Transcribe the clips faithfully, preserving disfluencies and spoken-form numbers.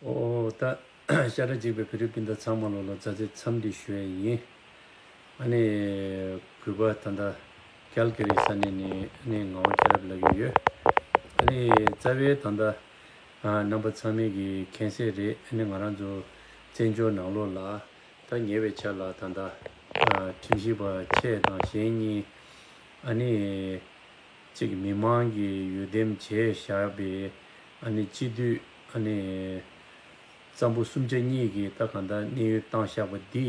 ཨོ་ད་ཤ་ཁྲག་གཅིག་པའི་བོད་རིགས་སྤུན་ཟླ་ཚང་མ་ལོ་ལ་མཛའ་བརྩེ་འཚམས་འདྲི་ཞུ་ཡས་ཡིན། ཨ་ནི་གུས་པ་ད་ལྟ་ཀལ་ཀ་རི་ས་གནས་ནས་ཨ་ནི་ངག་དབང་མཁྱེན་རབ་ལབ་ཀྱི་ཡོད། ཨ་ནི་རྩ་བའི་ད་ལྟ་ཨ་རྣམ་པ་ཚང་མས་ཀྱི་མཁྱེན་གསལ་རེད། ཨ་ནི་ང་རང་ཚོ་བཙན་བྱོལ་ནང་ལོགས་ལ་ད་ཉེ་བའི་ཆར་ལ་ད་ལྟ་ཨ་ཁྲིམས་ཞིབ་པ་ཁྱེད་དང་གཞན་གཉིས་ཨ་ནི་གཅིག་མི་མང་གིས་འོས་འདེམས་བྱས་བཞག་པའི་ཨ་ནི་སྤྱི་འཐུས་ཨ་ནི་ཙམ་པོ་སུམ་ཆ་གཉིས་ཀྱིས་ད་གང་ལྟར་གནས་ཡུན་བཏང་བཞག་པ་འདི་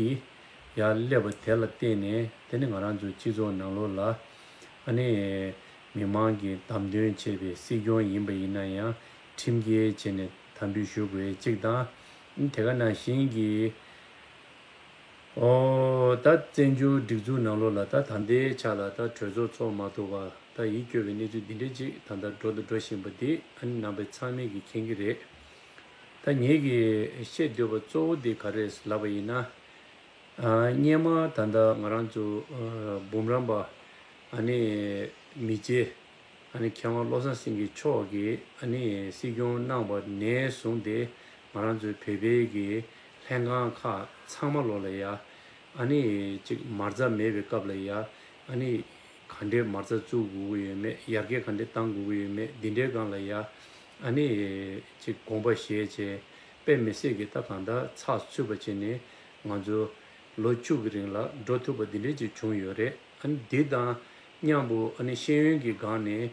ཡར་སླེབས་པ་དེ་ལ་བརྟེན་ནས། དེ་ནི་ང་རང་ཚོའི་སྤྱི་ཚོགས་ནང་ལོགས་ལ་ཨ་ནི་མི་མང་གིས་བདམས་ཐོན་བྱས་པའི་སྲིད་སྐྱོང་ཡིན་པ་ཡིན་ན་ཡང་ཁྲིམས་འགལ་བྱས་ནས་དམ་འབུལ་ཞུ་དགོས་གཅིག་དང་། དེ་ག་ནང་བཞིན་གྱི་ཨོ་ད་བཙན་བྱོལ་སྒྲིག་འཛུགས་ནང་ལོགས་ལ་ད་ད་ལྟའི་ཆ་ལ་ད་གྲོས་ཚོགས་ཚོགས་མ་ཐུབ་པ་ད་ཡིད་སྐྱོ་བའི་གནས་ཚུལ་འདི་འདྲ་ཅིག་ད་ལྟ་འགྲོ་དང་འགྲོ་བཞིན་པ་འདི་ཨ་ནི་རྣམ་པ་ཚང་མས་ཀྱིས་མཁྱེན་གྱི་རེད། ད་ངེད་ཀྱིས་བཤད་འདོད་པ་གཙོ་བོ་འདི་ག་རེ་ལབ་པ་ཡིན་ན། ཨ་སྔོན་མ་ད་ལྟ་ང་རང་ཚོ་ཨ་འབུམ་རམས་པ་ཨ་ནི་མི་རྗེ་ཨ་ནི་མཁས་དབང་བློ་བཟང་སེང་གེ་མཆོག་གིས་ཨ་ནི་སྲིད་སྐྱོང་གནང་བ་ནས་བཟུང་སྟེ། ང་རང་ཚོའི་བོད་པའི་གི་ལྷན་ཁང་ཁག་ཚང་མ་ལོགས་ལ་ཡ་ཨ་ནི་ཅིག་མ་རྩ་མེད་པའི་སྐབས་ལ་ཡ་ཨ་ནི་ག་འདྲའི་མ་རྩ་བཙུགས་དགོས་ཀྱི་ཡོད་མེད། ཡར་རྒྱས་ག་འདྲའི་གཏང་དགོས་ཀྱི་ཡོད་མེད། འདི་འདྲའི་སྒང་ལ་ཡ་ཨ་ནི་ཅིག་དགོངས་པ་བཞེས་བྱས། དཔེ་མི་སྲིད་ཀྱི་ད་གང་ལྟར་ཚགས་ཚུད་པ་བྱས་ནས་ང་ཚོ་ལོ་བཅུ་གི་རིང་ལ་འགྲོ་ཐུབ་པ་འདི་འདྲ་ཅིག་བྱུང་ཡོད་རེད། ཨ་ནི་འདི་དང་མཉམ་པོ་ཨ་ནི་ཤེས་ཡོན་གྱི་སྒང་ནས་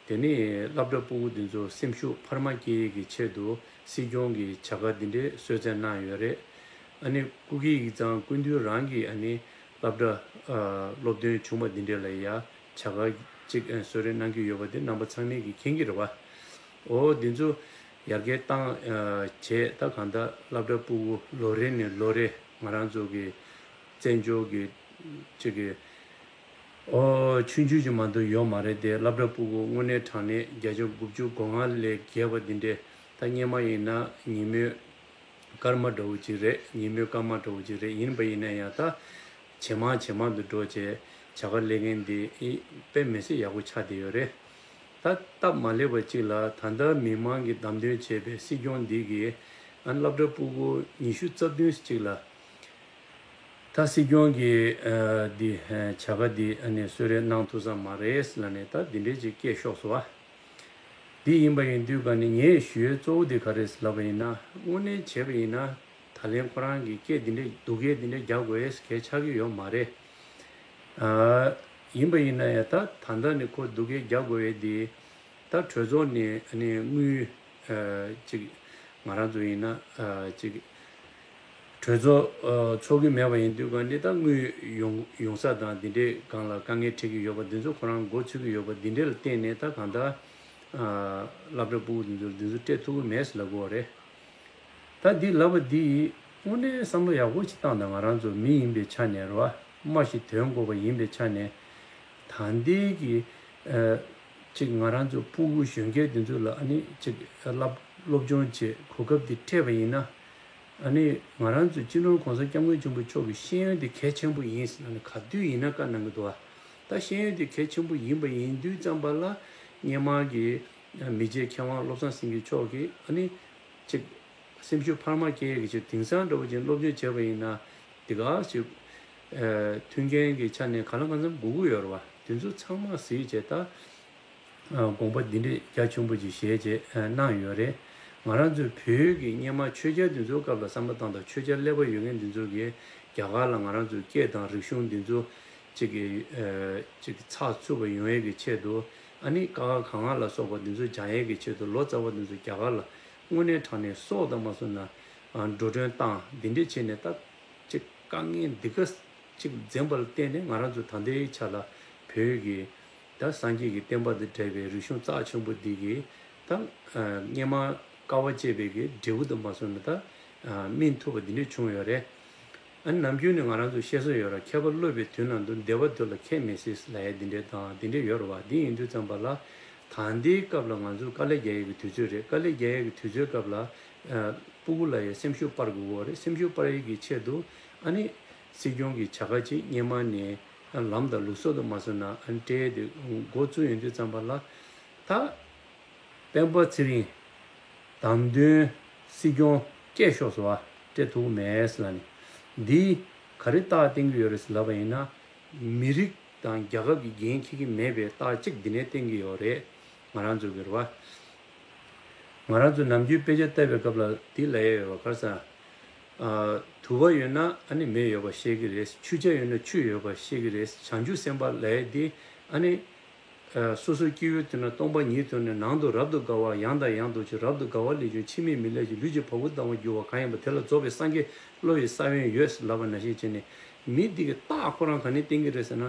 དེ་ནི་སློབ་གྲྭ་ཕྲུ་གུ་འདི་ཚོ་སེམས་ཤུགས་འཕར་མ་སྐྱེད་ཀྱི་ཆེད་དུ་སྲིད་སྐྱོང་གི་བྱ་དགའ་འདི་འདྲའི་གསོལ་སྩལ་གནང་ཡོད་རེད། ཨ་ནི་སྐུ་སྒེར་ཡིག་ཚང་སྐུ་མདུན་རང་གིས་ཨ་ནི་སློབ་གྲྭ་ཨ་སློབ་ཐོན་བྱུང་བ་འདི་འདྲ་ལ་ཡ་བྱ་དགའ་ཅིག་ཨ་གསོལ་རས་གནང་གི་ཡོད་པ་འདི་རྣམ་པ་ཚང་མས་ཀྱིས་མཁྱེན་གྱི་རེད་བ། འོ་འདི་ཚོ་ཡར་རྒྱས་བཏང་ཨ་བྱས། ད་གང་ལྟར་སློབ་གྲྭ་ཕྲུ་གུ་ལོ་རེ་ནས་ལོ་རེ་ང་རང་ཚོ་གི་བཙན་བྱོལ་གྱི་ཅིག་གི་ཨོ་ཆུང་ཆུང་ཅིག་མ་གཏོགས་ཡོད་མ་རེད་དེ། སློབ་གྲྭ་ཕྲུ་གུ་དངོས་གནས་དྲང་གནས་བརྒྱ་ཆ་དགུ་བཅུ་གོ་ལྔ་ལས་བརྒལ་བ་འདི་འདྲས། ད་སྔོན་མ་ཡིན་ན་ཉིན་མོའི་སྐར་མ་འདྲ་བོ་ཅིག་རེད། ཉིན་མོའི་སྐར་མ་འདྲ་བོ་ཅིག་རེད། ཡིན་པ་ཡིན་ན་ཡང་ད་ཇེ་མང་ཇེ་མང་དུ་འགྲོ་བྱས་བྱ་དགའ་ལེན་མཁན་འདི་ཨི་དཔེ་མི་སྲིད་ཡག་པོ་ཆགས་བསྡད་ཡོད་རེད། ད་སྟབས་མ་ལེགས་པ་ཅིག་ལ་ད་ལྟ་མི་མང་གིས་བདམས་ཐོན་བྱས་པའི་སྲིད་སྐྱོང་འདི་གིས་ཨ་སློབ་གྲྭ་ཕྲུ་གུ་ཉི་ཤུ་རྩ་བདུན་ཅིག་ལ་ད་སྲིད་སྐྱོང་གི་ཨ་འདི་ཨ་བྱ་དགའ་འདི་ཨ་ནི་གསོལ་རས་གནང་ཐུབ་ས་མ་རེད་ལབ་ནས་ད་འདི་འདྲས་ཅིག་སྐད་ཤོར་སོང་བ། འདི་ཡིན་པ་ཡིན་དུས་ག་ནི་ངས་ཞུ་ཡས་གཙོ་བོ་འདི་ག་རེ་ལབ་པ་ཡིན་ན། དངོས་གནས་བྱས་པ་ཡིན་ན་ད་ལན་ཁོ་རང་གི་སྐད་འདི་འདྲས་སྡུག་སྐད་འདི་འདྲས་རྒྱག་དགོས་ཡས་གལ་ཆགས་ཀྱི་ཡོད་མ་རེད། ཨ་ཡིན་པ་ཡིན་ན་ཡང་ད་ད་ལྟ་ནི་ཁོ་སྡུག་སྐད་རྒྱག་དགོས་ཡས་འདི་ད་གྲོས་ཚོགས་ནས་ནས་དངུལ་ཨ་ཅིག་ང་རང་ཚོ་ཡིན་ན་ཨ་ཅིག་གྲོས་ཚོགས་ཨ་ཚོགས་ཀྱི་མེད་པ་ཡིན་དུས་ག་འདི་ད་དངུལ་ཡོང་ཡོང་ས་དང་འདི་འདྲའི་སྒང་ལ་དཀའ་ངལ་འཕྲད་ཀྱི་ཡོད་པ་འདི་ཚོ་ཁོ་རང་མགོ་ཚོད་ཀྱི་ཡོད་པ་འདི་འདྲ་ལ་བརྟེན་ནས་ད་གང་ལྟར་ཨ་སློབ་གྲྭ་ཕྲུ་གུ་འདི་ཚོར་འདི་ཚོ་སྤྲད་ཐུབ་ཀྱི་མེད་ཟེར་ལབ་དགོས་རེད། ད་འདི་ལབ་པ་འདི་དངོས་གནས་བསམ་བློ་ཡག་པོ་ཅིག་བཏང་དང་། ང་རང་ཚོ་མི་ཡིན་པའི་ཆ་ནས་རེད་བ། སྨྲ་ཤེས་དོན་གོ་བ་ཡིན་པའི་ཆ་ནས་ད་ལྟའི་གི་ཨ་ཅིག་ང་རང་ཚོ་ཕྲུ་གུ་གཞོན་སྐྱེས་འདི་ཚོ་ལ་ཨ་ནི་ཅིག་བསླབ་སློབ་སྦྱོང་བྱེད་གོ་སྐབས་འདི་སྤྲད་པ་ཡིན་ན། ཨ་ནི་ང་རང་ཚོའི་སྤྱི་ནོར་གོང་ས་སྐྱབས་མགོན་ཆེན་པོ་མཆོག་གི་ཤེས་ཡོན་འདི་གལ་ཆེན་པོ་ཡིན་ཟེར་ནས་ག་དུས་ཡིན་ན་བཀའ་གནང་གི་འདུག་བ། ད་ཤེས་ཡོན་འདི་གལ་ཆེན་པོ་ཡིན་པ་ཡིན་དུས་ཙམ་པ་ལ་སྔོན་མ་གི་མི་རྗེ་མཁས་དབང་བློ་བཟང་སེང་གེ་མཆོག་གིས་ཨ་ནི་ཅིག་སེམས་ཤུགས་འཕར་མ་སྐྱེ་ཡས་ཀྱི་ཆེད་དེང་སང་འདྲ་བོ་ཅིག་སློབ་སྦྱོང་བྱས་པ་ཡིན་ན་འདི་ག་ཅིག་ཨ་མཐུན་རྐྱེན་གྱི་ཆ་ནས་གང་ལ་གང་འཚམ་དགོས་ཀྱི་ཡོད་རེད་བ། དེ་ཚོ་ཚང་མ་གཟིགས་བྱས་ད་ཨ་དགོངས་པ་འདི་འདྲས་རྒྱ་ཆེན་པོ་ཅིག་བཞེས་བྱས་ཨ་གནང་ཡོད་རེད། ང་རང་ཚོའི་བོད་ཀྱི་སྔོན་མ་ཆོས་རྒྱལ་འདི་ཚོའི་སྐབས་ལ་བསམ་བློ་བཏང་དང་། ཆོས་རྒྱལ་སླེབས་པ་ཡོད་མཁན་འདི་ཚོ་གིས་རྒྱ་གར་ལ་ང་རང་ཚོའི་སྐད་དང་རིག་གཞུང་འདི་ཚོ་ཅིག་གི་ཨ་ཅིག་ཚགས་ཚུད་པ་ཡོང་ཡས་ཀྱི་ཆེད་དུ་ཨ་ནི་ཀ་ཁ་ག་ང་ལ་སོགས་པ་འདི་ཚོ་སྦྱང་ཡས་ཀྱི་ཆེད་དུ་ལོ་ཙཱ་བ་འདི་ཚོ་རྒྱ་གར་ལ་དངོས་གནས་དྲང་གནས་སྲོག་དང་མ་སོང་ན་ཨ་འགྲོ་གྲོན་བཏང་འདི་འདྲས་བྱས་ནས་ད་ཅིག་དཀའ་ངལ་འདི་ག་ཅིག་འཛེམ་པ་ལ་བརྟེན་ནས་ང་རང་ཚོ་ད་ལྟའི་ཆ་ལ་བོད་ཀྱི་ད་སངས་རྒྱས་ཀྱི་བསྟན་པ་དང་འབྲེལ་བའི་རིག་གཞུང་རྩ་ཆེན་པོ་འདི་གི་ད་ཨ་སྔོན་མ་དཀའ་བ་སྤྱད་པའི་གི་འབྲས་བུ་དང་མ་སོང་ན་ད་ཨ་སྨིན་ཐུབ་པ་འདི་འདྲས་བྱུང་ཡོད་རེད། ཨ་ནི་ནམ་རྒྱུན་ནས་ང་རང་ཚོ་བཤད་སྲོལ་ཡོད་ར། མཁས་པ་སློབ་པའི་དུས་ན་འདུག། འདེབས་པ་དུས་ལ་ཁྱད་མི་སྲིད་ལབ་ཡས་འདི་འདྲས་དང་འདི་འདྲས་ཡོད་རེད་བ། འདི་ཡིན་དུས་ཙམ་པ་ལ་ད་ལྟའི་སྐབས་ལ་ང་ཚོ་དཀའ་ལས་རྒྱག་ཡས་ཀྱི་དུས་ཚོད་རེད། དཀའ་ལས་རྒྱག་ཡས་ཀྱི་དུས་ཚོད་སྐབས་ལ་ཨ་སྤུ་གུ་ལ་ཡང་སེམས་ཤུགས་སྤར་དགོས་ཀྱི་ཡོད་རེད། སེམས་ཤུགས་སྤར་ཡས་ཀྱི་ཆེད་དུ་ཨ་ནི་སྲིད་སྐྱོང་གི་བྱ་དགའ་ཅིག་སྔོན་མ་ནས་ཨ་ལམ་དང་ལུགས་སྲོལ་དུ་མ་སོང་ན་ཨ་ནི་སྤྲད་དེ་འགོ་བཙུགས་ཡོང་དུས་ཙམ་པ་ལ་ད་སྤེན་པ་ཚེ་རིང་བདམས་ཐོན་ སྲིད་སྐྱོང་བསྐྱལ་ཤོག་ཟེར་བ། སྤྲད་ཐུབ་མེད་ཟེར་ལབ་ནས། འདི་ག་རེ་རྟགས་བསྟན་གྱི་ཡོད་རེད་ཟེར་ལབ་པ་ཡིན་ན། མི་རིགས་དང་རྒྱལ་ཁབ་ཀྱི་འགན་འཁྱེར་གྱི་མེད་པའི་རྟགས་གཅིག་འདི་ནས་བསྟན་གྱི་ཡོད་རེད། ང་རང་ཚོ་གི་རེད་བ། ང་རང་ཚོ་ནམ་རྒྱུན་དཔེ་ཆ་ལྟ་བའི་སྐབས་ལ་འདི་ལབ་ཡས་ཡོད་བ། ག་རེ་ཟེར། ཨ། དུ་བ་ཡོད་ན་ཨ་ནི་མེ་ཡོད་པ་ཤེས་ཀྱི་རེད། ཆུ་ཆ་ཡོད་ན་ཆུ་ཡོད་པ་ཤེས་ཀྱི་རེད། བྱང་ཆུབ་སེམས་དཔའ་ལབ་ཡས་འདི་ཨ་ནི། ཨ། སོ་སོའི་སྐྱེ་བོའི་དོན་ན་སྟོང་པ་ཉིད་དོན་ནས། ནང་དུ་རབ་ཏུ་དགའ་བ། ཡང་དང་ཡང་དུ་སྤྱོད། རབ་ཏུ་དགའ་བ་ལས་བྱུང་། ཕྱི་མའི་མི་ལས་བྱུང་། ལུས་ཀྱི་བ་སྤུ་ལྡང་བར་འགྱུར་བ་གང་ཡིན་པ། དེ་ལ་རྫོགས་པའི་སངས་རྒྱས་སློབ་པའི་ས་བོན་ཡོད་ལབ་པ་ནང་བཞིན་བྱས་ནས། མི་འདི་གི་རྟགས་ཁོ་རང་ག་ནས་བསྟན་གྱི་རེད་ཟེར་ན།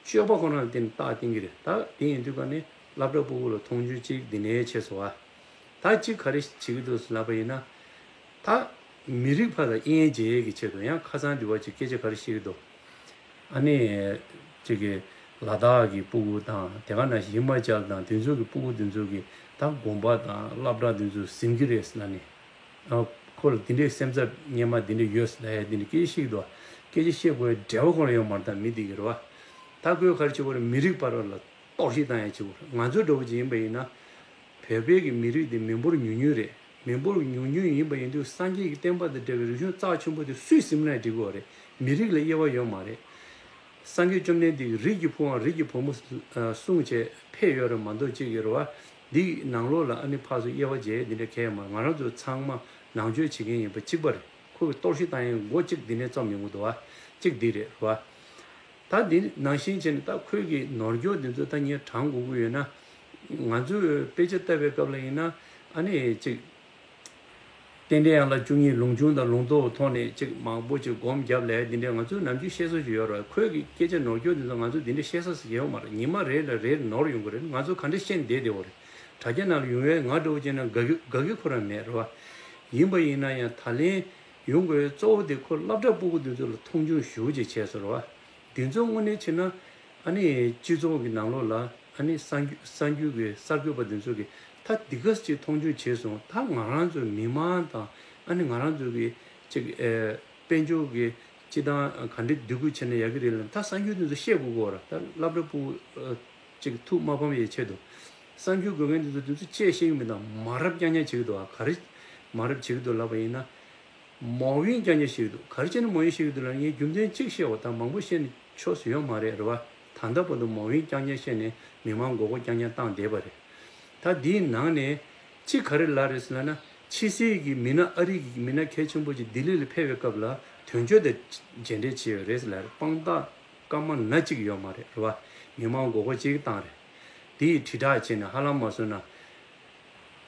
སྤྱོད་པ་ཁོ་རང་ལ་བརྟེན་ནས་རྟགས་བསྟན་གྱི་རེད། ད་དེ་ཡིན་དུས་ཀ་ནས་སློབ་གྲྭ་ཕྲུ་གུ་ལ་མཐོང་ཆུང་གཅིག་འདི་ནས་བྱས་སོང་བ། ད་གཅིག་ག་རེ་བྱེད་ཀྱི་འདུག་ལབ་པ་ཡིན་ན། ད་མི་རིགས་བར་ལ་དབྱེ་འབྱེད་ཀྱི་ཆེད་དུ་ཡང་ཁ་སང་དུས་བ་ཅིག་སྐད་ཆ་ག་རེ་བཤད་ཀྱི་འདུག་ཨ་ནི། གཅིག་གི་ལ་དྭགས་ཀྱི་ཕྲུ་གུ་དང་དེ་ག་ནང་བཞིན་ཧི་མ་ཅལ་དང་དེ་ཚོ་གི་ཕྲུ་གུ་དེ་ཚོ་གི་ད་དགོན་པ་དང་སློབ་གྲྭ་དེ་ཚོ་ཟིན་གྱི་རེད་ལབ་ནས། ཨ། ཁོ་ལ་དེ་འདྲའི་སེམས་འཚབ་སྔོན་མ་དེ་འདྲ་ཡོད་ལབ་ཡ་དེ་འདྲ་སྐད་ཆ་བཤད་ཀྱི་འདུག་སྐད་ཆ་བཤད་དགོས་ཡ་འབྲེལ་བ་ཁོ་ལ་ཡོད་མ་རེད། ད་མི་དེ་གི་རེད་བ། ད་ཁོས་ག་རེ་བྱེད་དགོས་རེད། མི་རིགས་བར་ལ་གཏོར་བཤིག་བཏང་ཡ་བྱེད་དགོས་རེད། ང་ཚོ་འདྲ་བོ་ཅིག་ཡིན་པ་ཡིན་ན། བོད་པའི་གི་མི་རིགས་དེ་མི་འབོར་ཉུང་ཉུང་རེད། མི་འབོར་ཉུང་ཉུང་ཡིན་པ་ཡིན་དུས་སངས་རྒྱས་ཀྱི་བསྟན་པ་དང་འབྲེལ་བའི་རིག་གཞུང་རྩ་ཆེན་པོ་དེ་སུས་ཟིན་ན་འགྲིག་གི་རེད། མི་རིགས་ལ་དབྱེ་བ་ཡོད་མ་རེད། སངས་རྒྱས་བཅོམ་ལྡན་འདས་ཀྱིས་རིགས་ཀྱི་ཕུང་བ་རིགས་ཀྱི་བུ་མོ་གསུངས་བྱས་ཕེབས་ཡོད་རེད་མ་གཏོགས་གཅིག་གི་རེད་བ། འདི་ནང་ལོགས་ལ་ཨ་ནི་ཕར་ཚུར་དབྱེ་བ་འབྱེད་འདི་འདྲ་གང་ཡང་མ་རེད། ང་རང་ཚོ་ཚང་མ་ནང་ཆོས་བྱེད་མཁན་ཡིན་པ་གཅིག་པ་རེད། ཁོ་གི་གཏོར་བཤིག་བཏང་ཡའི་མགོ་གཅིག་འདི་ནས་རྩོམ་ཡོང་གི་འདུག་བ། གཅིག་འདི་རེད་བ། ད་འདི་ནང་བཞིན་བྱས་ནས་ད་ཁོས་ཀྱི་ནོར་འཁྱོག་འདི་ཚོ་ད་ངས་དྲང་དགོས་ཀྱི་ཡོད་ན། ང་ཚོས་དཔེ་ཆ་ལྟ་བའི་སྐབས་ལ་ཡིན་ན་ཨ་ནི་གཅིག་རྟེན་འབྲེལ་ཡན་ལག་བཅུ་གཉིས་ལུང་ཆུང་དང་ལུང་རྟོགས་ཐོག་ནས་གཅིག་མང་པོ་གཅིག་སྒོམ་རྒྱབ་ལས་འདི་འདྲའི་ང་ཚོའི་ནམ་རྒྱུན་བཤད་སྲོལ་ཞིག་ཡོད་རེད། ཁོས་ཀྱི་སྐད་ཆ་ནོར་འཁྱོག་འདི་ཚོ་ང་ཚོས་འདི་འདྲ་བཤད་ས་ཞིག་ཡོད་མ་རེད། ཉི་མ་རེ་ལ་རེ་ནོར་ཡོང་གི་རེད། ང་ཚོ་ག་འདྲ་བཤད་བསྡད་བསྡད་པ་རེད། དྲ་རྒྱ་ནང་ལ་ཡོང་བའི་ང་འདྲ་བོ་བྱས་ན་དགའ་གི་དགའ་གི་ཁོ་རང་མེད་རེད་བ། ཡིན་པ་ཡིན་ན་ཡང་ད་ལན་ཡོང་དགོས་གཙོ་བོ་དེ་ཁོ་སློབ་གྲྭ་ཕྲུ་གུ་འདི་ཚོ་ལ་མཐོང་ཆུང་ཞེ་པོ་ཅིག་བྱས་སོང་རེད་བ། འདི་ཚོ་དངོས་གནས་བྱས་ན་ཨ་ནི་སྤྱི་ཚོགས་ཀྱི་ནང་ལོགས་ལ་ཨ་ནི་གསར་འགྱུར་གསར་འགྱུར་གྱི་གསར་འགོད་པ་འདི་ཚོ་གིས་ད་འདི་ག་ཅིག་མཐོང་ཆུང་བྱས་སོང་། ད་ང་རང་ཚོའི་མི་མང་དང་ཨ་ནི་ང་རང་ཚོ་གི་ཅིག་ཨེ་དཔལ་འབྱོར་གྱི་སྤྱི་བཏང་ག་འདྲ་སྡུག་གུ་བྱས་ན་ཡག་གི་རེད་ལབ་ན། ད་གསར་འགྱུར་འདི་ཚོ་བཤད་དགོས་ཀྱི་ཡོད་རེད། ད་སློབ་གྲྭ་ཕྲུ་གུ་ཅིག་ཐུགས་མ་ཕམ་པའི་ཆེད་དུ་གསར་འགྱུར་འགོད་མཁན་འདི་ཚོ་འདི་ཚོ་བཤད་ཤེས་ཀྱི་མེད་དང་མ་རབས་རྐྱང་རྐྱང་བྱེད་ཀྱི་འདུག་ཨ། ག་རེ་མ་རབས་བྱེད་ཀྱི་འདུག་ལབ་པ་ཡིན་ན། མ་འོས་པའི་རྐྱང་རྐྱང་བཤད་ཀྱི་འདུག་ག་རེ་བྱས་ནས་མ་འོས་པ་བཤད་ཀྱི་འདུག་ལབ་ན། ངས་རྒྱུ་མཚན་གཅིག་བཤད་པ་དང་མང་པོ་བཤད་ནས་ཆོག་ས་ཡོད་མ་རེད་རེད་བ། ད་ལྟ་བར་དུ་མ་འོས་པའི་རྐྱང་རྐྱང་བཤད་ནས་མི་མང་མགོ་སྐོར་རྐྱང་རྐྱང་བཏང་བསྡད་པ་རེད། ད་འདིའི་ནང་ནས་གཅིག་ག་རེ་ལབ་རེད་ཟེར་ལབ་ན། ཕྱི་སྲིད་ཀྱི་མི་སྣ་ཨ་རི་གི་མི་སྣ་གལ་ཆེན་པོ་ཅིག་ལྡི་ལི་ལ་ཕེབས་པའི་སྐབས་ལ་དོན་གཅོད་དང་མཇལ་འཕྲད་བྱས་ཡོད་རེད་ཟེར་ལབ་རེད། དཔང་རྟགས་སྐར་མ་ན་གཅིག་ཡོད་མ་རེད་རེད་བ། མི་མང་མགོ་སྐོར་གཅིག་བཏང་རེད། དེ་ཡི་དྲིལ་བསྒྲགས་བྱས་ནས་ཧ་ལམ་མ་སོང་ན།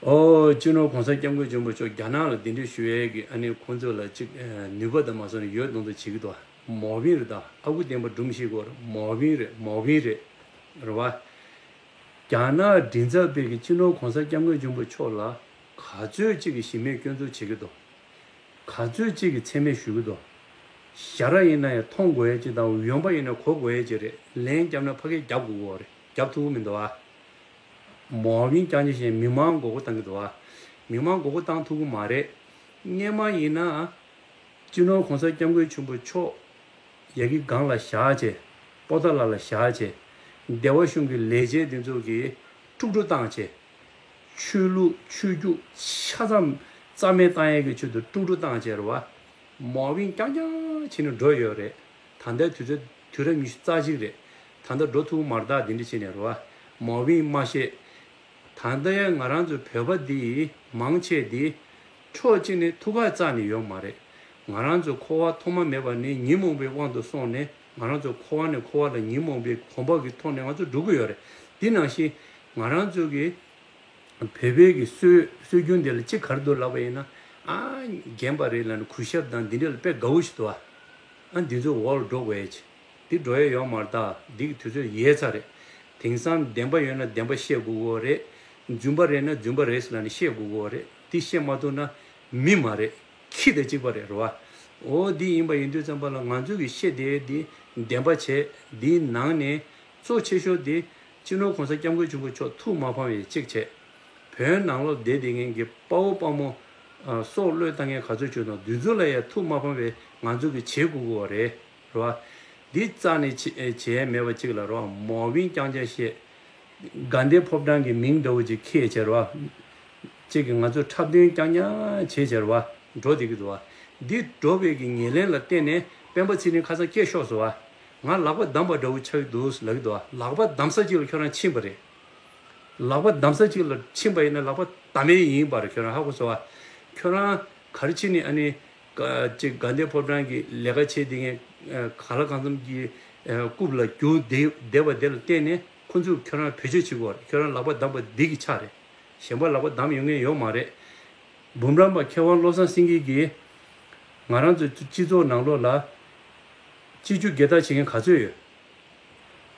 ཨོ། སྤྱི་ནོར་གོང་ས་སྐྱབས་མགོན་ཆེན་པོ་མཆོག་རྒྱ་ནག་ལ་གདན་འདྲེན་ཞུ་ཡས་ཀྱི་ཨ་ནི་ཁོང་ཚོ་ལ་ཅིག་ནུས་པ་དང་མ་སོང་ན་ཡོད་མདོག་མདོག་བྱེད་ཀྱི་འདུག་མ་འོས་པ་རེད། ད་ཨ་ཁུ་བསྟན་པ་སྒྲུང་བཤད་དགོས་རེད། མ་འོས་པ་རེད། མ་འོས་པ་རེད། རེད་བ། རྒྱ་ནག་མགྲིན་ཚབ་པས་ཀྱི་སྤྱི་ནོར་གོང་ས་སྐྱབས་མགོན་ཆེན་པོ་མཆོག་ལ་ག་ཚོད་ཅིག་གི་གཞི་མེད་སྐྱོན་འཛུགས་བྱེད་ཀྱི་འདུག་ག་ཚོད་ཅིག་གི་མཚན་སྨད་ཞུ་གི་འདུག་ཞར་ར་ཡིན་ན་ཡང་མཐོང་དགོས་ཡས་ཅིག་དང་། འོན་པ་ཡིན་ན་གོ་དགོས་ཡས་ཅིག་རེད། ལན་བརྒྱབ་ན་ཕ་གིར་རྒྱབ་དགོས་ཀྱི་ཡོད་རེད། རྒྱབ་ཐུབ་ཀྱི་མི་འདུག་ཨ། མ་འོས་པའི་རྐྱང་རྐྱང་བཤད་མི་མང་མགོ་སྐོར་བཏང་གི་འདུག་ཨ། མི་མང་མགོ་སྐོར་བཏང་ཐུབ་ཀྱི་མ་རེད། སྔོན་མ་ཡིན་ན་སྤྱི་ནོར་གོང་ས་སྐྱབས་མགོན་ཆེན་པོ་མཆོག་ཡ་གི་སྒང་ལ་བཞག་བྱས། པོ་ཏཱ་ལ་ལ་བཞག་བྱས། སྡེ་བ་གཞུང་གི་ལས་བྱེད་འདི་ཚོ་གིས་དཀྲུག་དཀྲུག་བཏང་བྱས། ཆོས་ལུགས་ཆོས་བརྒྱུད་ཆ་ཚང་རྩ་མེད་བཏང་ཡས་ཀྱི་ཆེད་དུ་དཀྲུག་དཀྲུག་བཏང་བྱས་རེད་བ། མ་འོས་པ་རྐྱང་རྐྱང་བྱས་ནས་འགྲོ་ཡོད་རེད། ད་ལྟའི་དུས་ཚོད་དུས་རབས་ཉི་ཤུ་རྩ་གཅིག་རེད། ད་ལྟ་འགྲོ་ཐུབ་མ་རེད། ད་འདི་འདྲ་བྱས་ནས་རེད་བ། མ་འོས་པ་མ་བཤད། ད་ལྟའི་ང་རང་ཚོའི་བོད་པ་འདི་མང་ཆེ་འདི་ཕྱོགས་གཅིག་ནས་ཐུགས་ཁ་རྩ་ནས་ཡོད་མ་རེད། ང་རང་ཚོ་འཁོར་བ་ཐོག་མ་མེད་པ་ནས་ཉོན་མོངས་པའི་དབང་དུ་སོང་ནས། ང་རང་ཚོ་འཁོར་བ་ནས་འཁོར་བ་ལ་ཉོན་མོངས་པའི་གོམ་པ་གི་ཐོག་ནས་ང་ཚོ་འགྲོ་གི་ཡོད་རེད། འདི་ནང་བཞིན་ང་རང་ཚོ་གི་བོད་པའི་གི་སྲོལ་སྲོལ་རྒྱུན་དེ་ལ་ཅི་ག་རེ་འདུག་ལབ་པ་ཡིན་ན། ཨ། རྒན་པ་རེད་ལབ་ནས་གུས་ཞབས་དང་འདི་འདྲ་ལ་དཔེ་དགའ་བོ་ཞིག་འདུག་ཨ། ཨ། འདི་ཚོ་འོག་ལ་འགྲོ་དགོས་ཡས་ཅིག་འདི་འགྲོ་ཡས་ཡོད་མ་རེད། ད་འདི་གི་དུས་ཚོད་ཡལ་ཚར་རེད། དེང་སང་བདེན་པ་ཡོད་ན་བདེན་པ་བཤད་དགོས་ཀྱི་ཡོད་རེད། རྫུན་པ་རེད་ན་རྫུན་པ་རེད་ཟེར་ལབ་ནས་བཤད་དགོས་ཀྱི་ཡོད་རེད། འདི་བཤད་མ་ཐུབ་ན་མི་མ་རེད། ཁྱི་དང་གཅིག་པ་རེད། རེད་བ། འོ། འདི་ཡིན་པ་ཡིན་དུས་ཙམ་པ་ལ་ང་ཚོ་གི་བཤད་བསྡད་འདི་བདེན་པ་བྱས། འདིའི་ནང་ནས་གཙོ་ཆེ་ཤོས་འདི་སྤྱི་ནོར་གོང་ས་སྐྱབས་མགོན་ཆེན་པོ་མཆོག་ཐུགས་མ་ཕམ་པའི་གཅིག་བྱས། བོད་ནང་ལོགས་བསྡད་བསྡད་མཁན་གྱི་དཔའ་བོ་དཔའ་མོ། ཨ། སྲོག་བློས་བཏང་མཁན་ག་ཚོད་བྱུང་སོང་། འདི་ཚོ་ལ་ཡང་ཐུགས་མ་ཕམ་པའི་ང་ཚོ་གི་བྱེད་དགོས་ཀྱི་ཡོད་རེད། རེད་བ། འདི་རྩ་ནས་བྱེད་བྱེད་ཡས་མེད་པ་གཅིག་ལ་རེད་བ། མ་འོས་པ་རྐྱང་རྐྱང་བཤད། དགའ་ལྡན་ཕོ་བྲང་གི་མིང་འདྲ་བོ་ཅིག་ཁྱེར་བྱས་རེད་བ། ཅིག་གིས་ང་ཚོ་འཁྲབ་སྟོན་རྐྱང་རྐྱང་བྱས་བྱས་རེད་བ། འགྲོ་བསྡད་ཀྱི་འདུག་བ། འདི་འགྲོ་བའི་གི་ཉེར་ལེན་ལ་བརྟེན་ནས་སྤེན་པ་ཚེ་རིང་ཁ་སང་སྐད་ཤོར་སོང་བ། ང་ལག་པ་བསྡམས་པ་འདྲ་བོ་ཆགས་ཀྱི་འདུག་ལབ་ཀྱི་འདུག་བ། ལག་པ་བསྡམས་ས་ཅིག་ལ་ཁྱོད་རང་ཕྱིན་པ་རེད། ལག་པ་བསྡམས་ས་ཅིག་ལ་ཕྱིན་པ་ཡིན་ན་ལག་པ་བསྡམས་ཡས་ཡིན་པ་རེད། ཁྱོད་རང་ཧ་གོ་སོང་བ། ཁྱོད་རང་ག་རེ་བྱས་ནས་ཨ་ནི། ཀ་ཅིག་དགའ་ལྡན་ཕོ་བྲང་གི་ལས་ཀ་བྱེད་དེ་ངས་ག་ལ་གང་འཚམ་གྱི་རྐུབ་ལ་རྒྱུག་བསྡད་བསྡད་པ་དེ་ལ་བརྟེན་ནས་ཁོ་ཚོས་ཁྱོད་རང་བེད་སྤྱོད་བྱེད་དགོས་རེད། ཁྱོད་རང་ལག་པ་བསྡམས་པ་འདི་གི་ཆ་རེད། གཞན་པ་ལག་པ་བསྡམས་ཡོང་མཁན་ཡོད་མ་རེད། འབུམ་རམས་པ་མཁས་དབང་བློ་བཟང་སེང་གེ་གིས་ང་རང་ཚོའི་སྤྱི་ཚོགས་ནང་ལོགས་ལ་སྤྱི་རྒྱུ་སྒེར་བདག་བྱེད་མཁན་ག་ཚོད་ཡོད།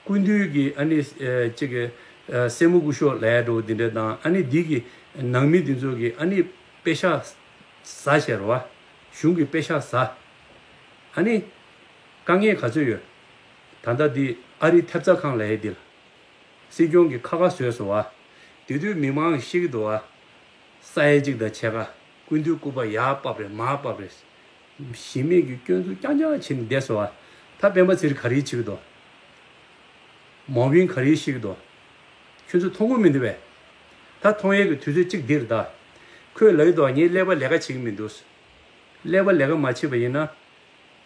སྐུ་མདུན་གྱི་ཨ་ནི་ཨེ་ཅིག་གི་ཨེ་སྲས་མོ་སྐུ་ཞབས་ལབ་ཡ་འདྲ་བོ་འདི་འདྲ་དང་ཨ་ནི་འདི་གི་ནང་མི་འདི་ཚོ་གི་ཨ་ནི་པེ་ཤག་ཟ་བྱས་རེད་བ། གཞུང་གི་པེ་ཤག་ཟ། ཨ་ནི་དཀའ་ངལ་ག་ཚོད་ཡོད། ད་ལྟ་འདི་ཨ་རིའི་ཐེབས་རྩ་ཁང་ལབ་ཡ་འདི་ལ་སྲིད་སྐྱོང་གི་ཁ་ཁ་བཟོས་སོང་བ། དེ་དུས་མི་མང་གིས་ཤེས་ཀྱི་འདུག་བ། ས་ཡ་གཅིག་དང་ཕྱེད་ཀ། སྐུ་མདུན་སྐུ་པར་ཡར་ཕབ་རེད་མར་ཕབ་རེད། གཞི་མེད་ཀྱི་སྐྱོན་འཛུགས་རྐྱང་རྐྱང་བྱས་ནས་བསྡད་སོང་བ། ད་སྤེན་པ་ཚེ་རིང་ག་རེ་བྱེད་ཀྱི་འདུག་མའོ་ཝིན་ག་རེ་བཤད་ཀྱི་འདུག་ཁྱོད་ཚོས་མཐོང་གི་མི་འདུག་པས། ད་མཐོང་ཡས་ཀྱི་དུས་ཚོད་གཅིག་འདིར་གདའ། ཁོས་ལབ་ཀྱི་འདུག་ངས་ཀླད་པ་ལས་ཀ་བྱེད་ཀྱི་མི་འདུག་ཀླད་པ་ལས་ཀ་མ་བྱེད་པ་ཡིན་ན།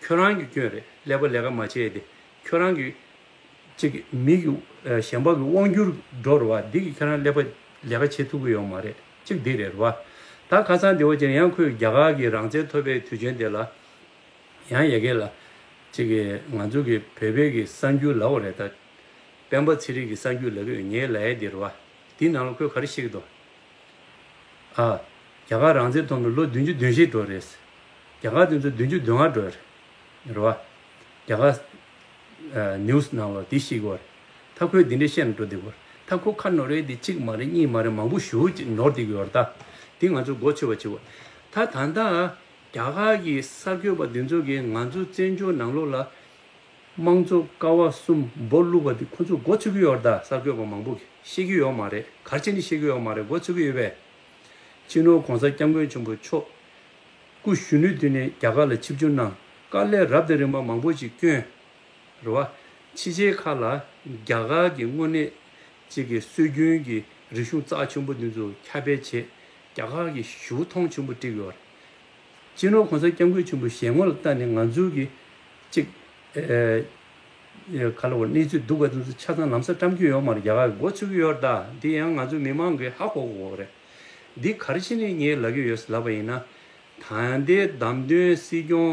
ཁྱོད་རང་གི་སྐྱོན་རེད། ཀླད་པ་ལས་ཀ་མ་བྱས་ཏེ། ཁྱོད་རང་གི་གཅིག་མི་གི་ཨ་གཞན་པ་གི་དབང་སྒྱུར་འགྲོ་རུ་བ་འདི་གི་ཁྱོད་རང་ཀླད་པ་ལས་ཀ་བྱེད་ཐུབ་ཀྱི་ཡོད་མ་རེད། གཅིག་འདི་རེད་རུ་བ། ད་ཁ་སང་དེ་བ་ཅན་ཡང་ཁོས་རྒྱ་གར་གི་རང་བཙན་ཐོབ་པའི་དུས་ཆེན་དེ་ལ། ཡང་ཡ་གི་ལ། གཅིག་གི་ང་ཚོ་གི་བོད་པའི་གི་གསར་འགྱུར་ལབ་པ་རེད་ད། སྤེན་པ་ཚེ་རིང་གི་གསར་འགྱུར་ལབ་ཀྱི་ཡོད། ངའི་ལབ་ཡ་འདི་རུ་བ། འདི་ནང་ལ་ཁོས་ག་རེ་བཤད་ཀྱི་འདུག་ཨ། རྒྱ་གར་རང་བཙན་ཐོབ་ནས་ལོ་བདུན་ཅུ་དོན་བཞི་འགྲོ་རེད། རྒྱ་གར་དེ་ཚོ་བདུན་ཅུ་དོན་ལྔ་འགྲོ་རེད། རེད་བ། རྒྱ་གར་ཨ་ནིའུ་སི་ནང་ལ་འདི་བཤད་ཀྱི་ཡོད་རེད། ད་ཁོས་འདི་འདྲ་བཤད་ནས་འགྲོ་བསྡད་ཀྱི་ཡོད་རེད། ད་ཁོ་ཁ་ནོར་རེད་དེ་གཅིག་མ་རེད་གཉིས་མ་རེད་མང་པོ་ཞེ་པོ་ཅིག་ནོར་བསྡད་ཀྱི་ཡོད་རེད་ད། འདི་ང་ཚོ་མགོ་ཚོས་པ་བྱེད་དགོས། ད་ད་ལྟ་རྒྱ་གར་གྱི་གསར་འགོད་པ་འདི་ཚོ་གིས་ང་ཚོ་བཙན་བྱོལ་ནང་ལོགས་ལ། དམངས་གཙོ་ཀ་བ་གསུམ་སྦོ་བླུགས་པ་དེ་ཁོ་ཚོས་མགོ་ཚོས་ཀྱི་ཡོད་རེད་ད། གསར་འགོད་པ་མང་པོ་གིས་ཤེས་ཀྱི་ཡོད་མ་རེད། ག་རེ་བྱས་ནས་ཤེས་ཀྱི་ཡོད་མ་རེད། མགོ་ཚོས་ཀྱི་ཡོད་པས། སྤྱི་ནོར་༸གོང་ས་༸སྐྱབས་མགོན་ཆེན་པོ་མཆོག་སྐུ་གཞོན་ནུའི་དུས་ནས་རྒྱ་གར་ལ་ཆིབས་བསྒྱུར་གནང་། དཀའ་ལས་རབ་དང་རིམ་པ་མང་པོ་ཞིག་བསྐྱོན། རེད་བ། ཕྱི་རྒྱལ་ཁག་ལ་རྒྱ་གར་གྱི་དངོས་གནས་གཅིག་གི་སྲོལ་རྒྱུན་གྱི་རིག་གཞུང་རྩ་ཆེན་པོ་འདི་ཚོ་ཁྱབ་སྤེལ་བྱས། རྒྱ་གར་གྱིས་ཞེ་པོ་མཐོང་ཆེན་པོ་བསྒྲིགས་ཡོད་རེད། སྤྱི་ནོར་༸གོང་ས་༸སྐྱབས་མགོན་ཆེན་པོའི་ཞལ་ངོ་ལ་ལྟ་ནས་ང་ཚོའི་གི་གཅིག་ཨེ་ཨེ་ག་ལ་བ་གནས་ཚུལ་སྡུག་ག་དེ་ཚོ་ཆ་ཚང་ལམ་སང་བཀྲམ་གྱི་ཡོད་མ་རེད། རྒྱ་གར་གྱིས་མགོ་ཚོས་ཀྱི་ཡོད་རེད་ད། འདི་ཡང་ང་ཚོ་མི་མང་གིས་ཧ་གོ་དགོས་རེད། འདི་ག་རེ་བྱས་ནས་ངས་ལབ་ཀྱི་ཡོད་ལབ་པ་ཡིན་ན། ད་ལྟའི་བདམས་ཐོན་སྲིད་སྐྱོང་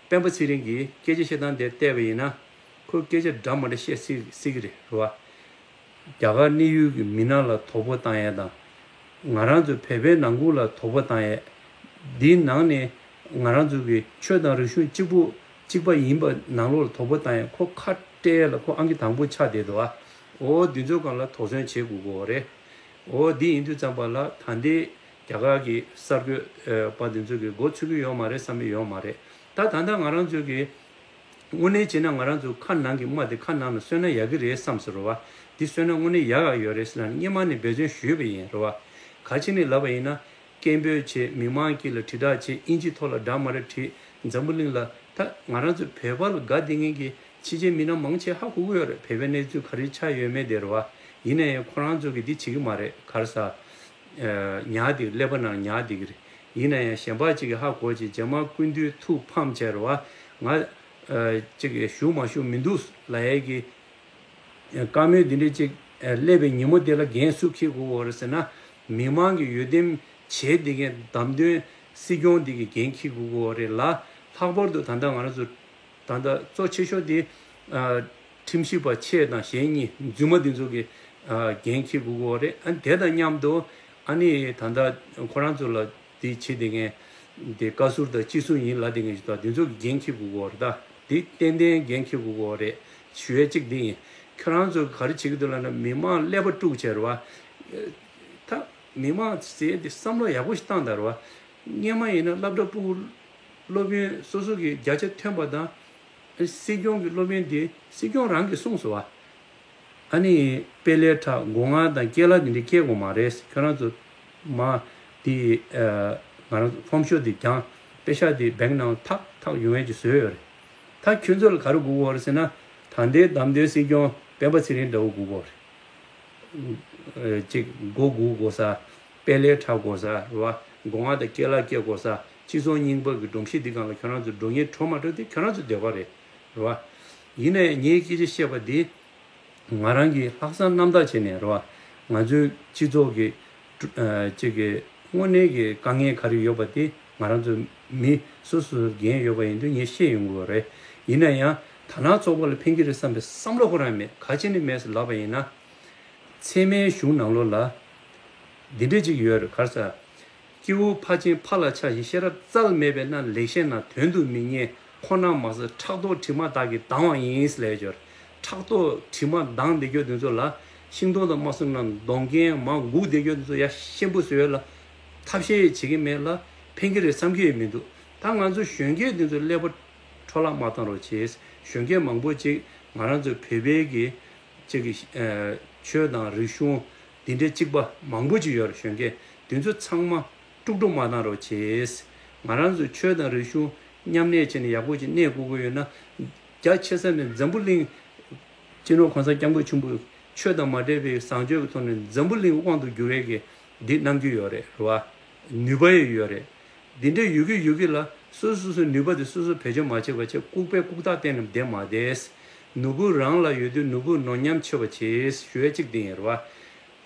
སྤེན་པ་ཚེ་རིང་གིས་སྐད་ཆ་བཤད་སྟངས་དེ་བལྟས་པ་ཡིན་ན། ཁོས་སྐད་ཆ་འདྲ་མི་འདྲ་བཤད་སྲིད་སྲིད་ཀྱི་རེད་རེད་བ། རྒྱ་གར་གནས་ཡུལ་གྱི་མི་སྣ་ལ་དོ་ཕོག་བཏང་ཡས་དང་། ང་རང་ཚོ་བོད་པའི་ནང་ཁུལ་ལ་དོ་ཕོག་བཏང་ཡས། འདིའི་ནང་ནས་ང་རང་ཚོ་གི་ཆོས་དང་རིག་གཞུང་གཅིག་པུ་གཅིག་པ་ཡིན་པ་ནང་ལོགས་ལ་དོ་ཕོག་བཏང་ཡས་ཁོ་ཁ་བྲལ་ལ་ཁོ་ཨང་ཀི་དང་པོ་ཆགས་བསྡད་འདུག་ཨ། འོ་འདི་ཚོའི་སྒང་ལ་དོགས་ཟོན་བྱེད་དགོས་ཀྱི་ཡོད་རེད། འོ་འདི་ཡིན་དུས་ཙམ་པ་ལ་ད་ལྟའི་རྒྱ་གར་གྱི་གསར་འགོད་པ་འདི་ཚོ་གི་མགོ་ཚོས་ཀྱི་ཡོད་མ་རེད་བསམ་གྱི་ཡོད་མ་རེད། ད་ད་ལྟ་ང་རང་ཚོ་གི་དངོས་གནས་བྱས་ན་ང་རང་ཚོ་ཁ་ནང་གི་རྨ་དེ་ཁ་ནང་ལ་གསོས་ན་ཡག་གི་རེད་བསམ་སོང་རེད་བ། འདི་གསོས་ན་དངོས་གནས་ཡག་ཡག་ཡོད་རེད་ཟེར་ལབ་ནས་སྔོན་མ་ནས་འབད་བརྩོན་ཞུས་པ་ཡིན་རེད་བ། ག་ཅི་ནས་ལབ་པ་ཡིན་ན། སྐད་འབོད་བྱེད། མི་མང་དཀྱིལ་ལ་དྲིལ་བསྒྲགས་བྱེད། དབྱིན་ཇི་ཐོག་ལ་འདྲ་མ་འདྲ་བྲིས། འཛམ་བུ་གླིང་ལ་ད་ང་རང་ཚོ་བོད་པ་ལ་དགའ་བསྡད་མཁན་གྱི་ཕྱི་རྒྱལ་མི་སྣ་མང་ཆེ་ཧ་གོ་གི་ཡོད་རེད། བོད་པའི་གནས་ཚུལ་ག་རེ་ཆགས་ཡོད་མེད་དེ་རེད་བ། ཡིན་ན་ཡང་ཁོ་རང་ཚོ་གིས་འདི་བྱེད་ཀྱི་མ་རེད། ག་རེ་ཟ། ཉར་བསྡད་ཀླད་པ་ནང་ཉར་བསྡད་ཀྱི་རེད། ཡིན་ན་ཡང་གཞན་པ་ཅིག་གིས་ཧ་གོ་བྱས་རྗེས་མ་སྐུ་མདུན་ཐུགས་ཕམ་བྱས་རེད་བ། ང་ཅིག་བཞུགས་མ་བཞུགས་མི་འདུག་ལབ་ཡས་ཀྱི་བཀའ་མོལ་འདི་འདྲ་ཅིག་སླེབས་པའི་ཉིན་མོ་དེ་ལ་འགན་སུ་འཁྱེར་དགོས་ཀྱི་ཡོད་རེད་ཟེར་ན། མི་མང་གིས་འོས་འདེམས་བྱས་བསྡད་མཁན་བདམས་ཐོན་སྲིད་སྐྱོང་འདི་གིས་འགན་འཁྱེར་དགོས་ཀྱི་ཡོད་རེད་ལ། ལྷག་པར་དུ་ད་ལྟ་ང་རང་ཚོ་ད་ལྟ་གཙོ་ཆེ་ཤོས་དེ་ཨ་ཁྲིམས་ཞིབ་པ་ཆེ་དང་གཞན་གཉིས་རྫུན་མ་འདི་ཚོ་གིས་ཨ་འགན་འཁྱེར་དགོས་ཀྱི་ཡོད་རེད། ཨ་དེ་དང་མཉམ་དུ་ཨ་ནི་ད་ལྟ་ཁོ་རང་ཚོ་ལ་དེ་བྱེད་བསྡད་མཁན་དེ་བཀའ་ཟུར་དང་སྤྱི་ཟུར་ཡིན་ལབ་བསྡད་མཁན་ཞིག་དང་དེ་ཚོ་གིས་འགན་འཁྱེར་དགོས་ཀྱི་ཡོད་རེད་ད། དེ་ཏན་ཏན་འགན་འཁྱེར་དགོས་ཀྱི་ཡོད་རེད་ཞུ་ཡས་གཅིག་དེ་ཡིན། ཁྱོད་རང་ཚོ་ག་རེ་བྱེད་ཀྱི་འདུག་ལབ་ན་མི་མང་ཀླད་པ་དཀྲུགས་བྱས་རེད་བ། ད་མི་མང་ཟེར་དེ་བསམ་བློ་ཡག་པོ་ཞིག་བཏང་དང་རེད་བ། སྔོན་མ་ཡིན་ན་སློབ་གྲྭ་ཕྲུ་གུ་སློབ་ཡོན་སོ་སོ་གི་བརྒྱ་ཆ་ཐོན་པ་དང་། སྲིད་སྐྱོང་གི་སློབ་ཡོན་དེ་སྲིད་སྐྱོང་རང་གིས་གསུངས་སོང་བ། ཨ་ནི་དཔེ་ལས་ཁྲ་སྒོ་ང་དང་སྐེ་ལ་དེ་འདྲ་སྐྱེ་དགོས་མ་རེད། ཁྱོད་རང་ཚོ་མ་དེ་ཨ་ང་རང་ཚོ་ཕོམ་ཤོ་དེ་བརྒྱངས། པེ་ཤག་དེ་བེང་ནང་ཐག་ཐག་ཡོང་ཡས་ཀྱི་བཟོས་ཡོད་རེད། ད་ཁྱོད་ཚོ་ལ་ག་རེ་དགོས་ཀྱི་ཡོད་རེད་ཟེར་ན། ད་ལྟའི་བདམས་ཐོན་སྲིད་སྐྱོང་སྤེན་པ་ཚེ་རིང་འདྲ་བོ་དགོས་ཀྱི་ཡོད་རེད། ཅིག་མགོ་སྒུར་དགོས་ས། དཔལ་ལས་འཁྲབ་དགོས་ས་རེད་བ། སྒོ་ང་དང་སྐེ་ལ་སྐྱེ་དགོས་ས། སྤྱི་ཚོགས་རྙིང་པ་གི་སྒྲོམ་གཞི་འདི་སྒང་ལ་ཁྱོད་རང་ཚོ་འགྲོ་ཉེན་འགྲོ་མ་འགྲོ་དེ་ཁྱོད་རང་ཚོ་འདོད་པ་རེད། རེད་བ། ཡིན་ནའི་ངས་སྐད་ཆ་བཤད་པ་འདི། ང་རང་གིས་ལྷག་བསམ་རྣམ་དག་བྱས་ནས་རེད་བ། ང་ཚོའི་སྤྱི་ཚོགས་ཀྱི་ཀྲུ་ཨ་ཅིག་གི་དངོས་གནས་ཀྱི་དཀའ་ངལ་ག་རེ་ཡོད་པ་དེ་ང་རང་ཚོ་མི་སོ་སོར་འགན་ཡོད་པ་ཡིན་དུས་ངས་བཤད་ཡོང་གི་ཡོད་རེད། ཡིན་ན་ཡང་དར་ནག་ཚོགས་པ་ལ་ཕན་གྱི་རེད་བསམ་པའི་བསམ་བློ་ཁོ་རང་མེད། ག་བྱས་ནས་མེད་ཟེར་ལབ་པ་ཡིན་ན། ཚད་མའི་གཞུང་ནང་ལོགས་ལ་འདི་འདྲ་ཅིག་ཡོད་རེད། ག་རེ་ཟེར། སྐྱེ་བོ་ཕར་ཕྱིན་ཕར་ལ་ཆགས་ཤིང་། ཤེས་རབ་རྩལ་མེད་པས་ན། ལེགས་བཤད་ན་དོན་དུ་མི་གཉེར། ཁོ་ན་མ་ཟད་ཕྲག་དོག་དྲི་མ་དག་གིས་ལྡང་བ་ཡིན་ཟེར་ལབ་ཡོད་རེད། ཕྲག་དོག་དྲི་མ་ལྡང་བསྡད་རྒྱུ་དེ་ཚོ་ལ་ཤིང་སྡོང་དང་མ་སོང་ན་གདོང་རྒན་མ་སྒུག་བསྡད་རྒྱུ་དེ་ཚོ་ཡ་ཤེན་པོ་བཟོས་ལ་ཐབས་ཤེས་བྱེད་ཀྱི་མེད་ལ་ཕན་གྱི་རེད་བསམ་གྱི་ཡོད་མི་འདུག་ད་ང་ཚོ་གཞོན་སྐྱེས་དེ་ཚོ་ཀླད་པ་འཕྲོ་བརླག་མ་བཏང་རོགས་བྱེད། གཞོན་སྐྱེས་མང་པོ་ཅིག་ང་རང་ཚོ་བོད་པའི་གི་ཅིག་གི་ཨ་ཆོས་དང་རིག་གཞུང་འདི་འདྲའི་གཅིག་པ་མང་པོ་ཅིག་ཡོད་རེད། གཞོན་སྐྱེས་དེ་ཚོ་ཚང་མ་དཀྲུག་དཀྲུག་མ་བཏང་རོགས་བྱེད། ང་རང་ཚོ་ཆོས་དང་རིག་གཞུང་མཉམ་གནས་བྱས་ནས་ཡག་པོ་ཅིག་གནས་དགོས་ཀྱི་ཡོད་ན། རྒྱ་ཆེ་ས་ནས་འཛམ་བུ་གླིང་། སྤྱི་ནོར་གོང་ས་སྐྱབས་མགོན་ཆེན་པོས་ཆོས་དང་མ་འདྲེས་པའི་བཟང་སྤྱོད་ཀྱི་ཐོག་ནས་འཛམ་བུ་གླིང་དབང་དུ་འགྱུར་བའི་གི་འདི་གནང་རྒྱུ་ཡོད་རེད། རེད་བ། ནུས་པ་ཡང་ཡོད་རེད། འདི་འདྲ་ཡོད་ཀྱི་ཡོད་ཀྱི་ལ་སོ་སོ་སོའི་ནུས་པ་དེ་སོ་སོས་བེད་སྤྱོད་མ་བྱས་པ་བྱས་ལྐུགས་པས་ལྐུགས་རྟགས་བསྟན་ནས་བསྡད་མ་བསྡད། ནོར་བུ་རང་ལ་ཡོད་དུས་ནོར་བུ་ནོར་ཉམས་ཆོད་པ་བྱེད་ཞུ་ཡ་གཅིག་དེ་ཡིན། རེད་བ།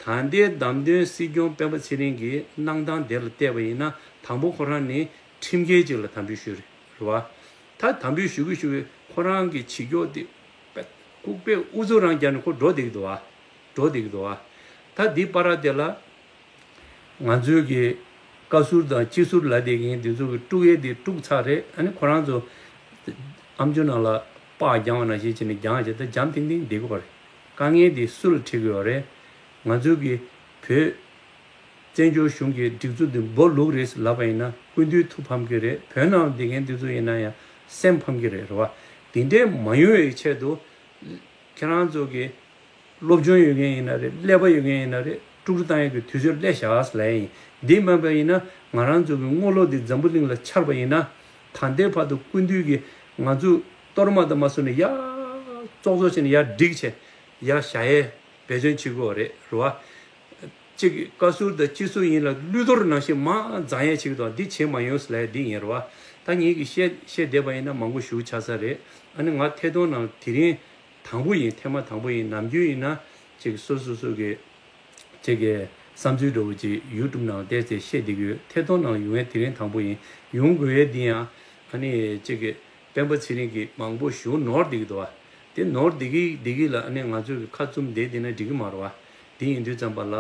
ད་ལྟའི་བདམས་ཐོན་སྲིད་སྐྱོང་སྤེན་པ་ཚེ་རིང་གི་གནང་སྟངས་དེ་ལ་བལྟས་པ་ཡིན་ན། དང་པོ་ཁོ་རང་ནི་ཁྲིམས་འགལ་ཅིག་ལ་དམ་འབུལ་ཞུས་རེད། རེད་བ། ད་དམ་འབུལ་ཞུ་གི་ཞུ་གི་ཁོ་རང་གི་བྱེད་ཕྱོགས་དེ་ལྐུགས་པས་ཨུ་ཚུགས་རང་རྒྱབ་ནས་ཁོ་འགྲོ་བསྡད་ཀྱི་འདུག་བ། འགྲོ་བསྡད་ཀྱི་འདུག་བ། ད་འདི་བར་དེ་ལ་ང་ཚོའི་གི་བཀའ་ཟུར་དང་སྤྱི་ཟུར་ལབ་བསྡད་མཁན་དེ་ཚོ་གི་དཀྲུག་ཡས་དེ་དཀྲུག་ཚར་རེད། ཨ་ནི་ཁོ་རང་ཚོ་ཨམ་ཅོག་ནང་ལ་པགས་རྒྱང་བ་ནང་བཞིན་བྱས་ནས་རྒྱང་བྱས་ད་འཇམ་ཐིང་ཐིང་བསྡད་ཀྱི་ཡོད་རེད། དཀའ་ངལ་དེ་སུ་ལ་འཕྲད་ཀྱི་ཡོད་རེད། ང་ཚོའི་གི་བོད་བཙན་བྱོལ་གཞུང་གི་སྒྲིག་འཛུགས་འདི་འབོ་ལུག་རེད་ལབ་པ་ཡིན་ན་སྐུ་མདུན་ཐུགས་ཕམ་གྱི་རེད། བོད་ནང་ལ་བསྡད་མཁན་འདི་ཚོ་ཡིན་ན་ཡང་སེམས་ཕམ་གྱི་རེད། རེད་བ། དེ་འདྲས་མ་ཡོང་བའི་ཆེད་དུ་ཁྱེད་རང་ཚོ་གི་སློབ་སྦྱོང་ཡོད་མཁན་ཡིན་ན་རེད། ཀླད་པ་ཡོད་མཁན་ཡིན་ན་རེད། དཀྲུག་དཀྲུག་བཏང་ཡག་གི་དུས་ཚོད་སླེབས་བཞག་ཟེར་ལབ་ཡ་ཡིན། འདི་མིན་པ་ཡིན་ན་ང་རང་ཚོ་གི་རྔོག་ལོག་འདི་འཛམ་བུ་གླིང་ལ་འཆར་བ་ཡིན་ན། ད་ལྟའི་བར་དུ་སྐུ་མདུན་གྱིས་ང་ཚོ་གཏོར་མ་དང་མ་སོང་ནས་ཡར་ཙོག་ཙོག་བྱས་ནས་ཡར་བསྒྲིགས་བྱས་ཡར་བཞག་ཡས་འབད་བརྩོན་བྱེད་དགོས་རེད། རེད་བ། གཅིག་བཀའ་ཟུར་དང་སྤྱི་ཟུར་ཡིན་ལ་གླུད་གཏོར་ནང་བཞིན་མར་འཛིང་ཡས་བྱེད་ཀྱི་འདུག་འདི་བྱེད་མ་ཡོང་ཟེར་ལབ་ཡ་འདི་ཡིན། རེད་བ། ད་ངེད་ཀྱིས་བཤད་བཤད་བསྡད་པ་ཡིན་ན་མང་པོ་ཞེ་པོ་ཆགས་ས་རེད། ཨ་ནི་ང་ཐད་གཏོང་ནང་དེ་རིང་དང་པོ་ཡིན། ཐེངས་མ་དང་པོ་ཡིན། ནམ་རྒྱུན་ཡིན་ན་ཅིག་སོ་སོ་སོ་གི་ཅིག་གི་བསམ་ཚུལ་འདྲ་བོ་ཅིག་ཡུ་ཊུབ་ནང་བལྟས་ཚེ་བཤད་བསྡད་ཀྱི་ཡོད། ཐད་གཏོང་ནང་ཡོང་ཡས་དེ་རིང་དང་པོ་ཡིན། ཡོང་དགོས་ཡས་འདི་ཡང་ཨ་ནི་ཅིག་གི་སྤེན་པ་ཚེ་རིང་གིས་མང་པོ་ཞེ་པོ་ནོར་བསྡད་ཀྱི་འདུག་བ། དེ་ནོར་བསྡད་ཀྱི་བསྡད་ཀྱི་ལ་ཨ་ནི་ང་ཚོས་ཁ་བཙུམ་བསྡད་བསྡད་ན་འགྲིག་གི་མ་རེད་བ། དེ་ཡིན་དུས་ཙམ་པ་ལ་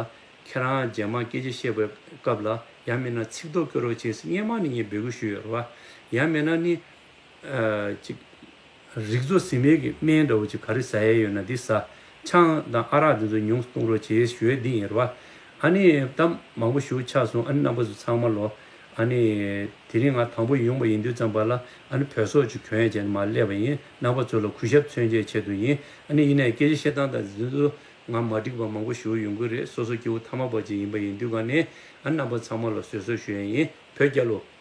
ཁྱེད་རང་རྗེས་མ་སྐད་ཆ་བཤད་པའི་སྐབས་ལ་ཡང་མིན་ན་ཚིག་ཐོ་བཀོད་རོགས་བྱེད་ཟེར་སྔན་མ་ནས་ངས་འབོད་སྐུལ་ཞུས་ཡོད་རེད་བ། ཡང་མིན་ན་ནི། ཨ་ཅིག་རིགས་གཙོ་ཟིན་མེད་ཀྱི་སྨན་འདྲ་བོ་ཅིག་ག་རེ་ཟ་ཡས་ཡོད་ན་འདི་ཟ། ཆང་དང་ཨ་རག་འདི་ཚོ་ཉུང་སུ་གཏོང་རོགས་བྱེད་ཞུ་ཡས་འདི་ཡིན་རེད་བ། ཨ་ནི་ད་མང་པོ་ཞེ་པོ་ཆགས་སོང་། ཨ་ནི་རྣམ་པ་ཚོ་ཚང་མ་ལོ། ཨ་ནི་དེ་རིང་ང་དང་པོ་ཡོང་བ་ཡིན་དུས་ཙམ་པ་ལ་ཨ་ནི་བོད་སོག་ཅིག་གྱོན་བྱས་ནས་མར་སླེབས་པ་ཡིན། རྣམ་པ་ཚོ་ལ་གུས་ཞབས་མཚོན་ཆེད་ཆེད་དུ་ཡིན། ཨ་ནི་ཡིན་ནའི་སྐད་ཆ་བཤད་སྟངས་དང་འདི་ཚོ་ང་མ་འགྲིག་པ་མང་པོ་ཞེ་པོ་ཡོང་གི་རེད། སོ་སོ་སྐྱེ་བོ་ཐ་མལ་པ་ཅིག་ཡིན་པ་ཡིན་དུས་ག་ནས་ཨ་ནི་རྣམ་པ་ཚང་མ་ལ་བཟོད་གསོལ་ཞུ་ཡས་ཡིན། བོད་རྒྱལ་ལོ།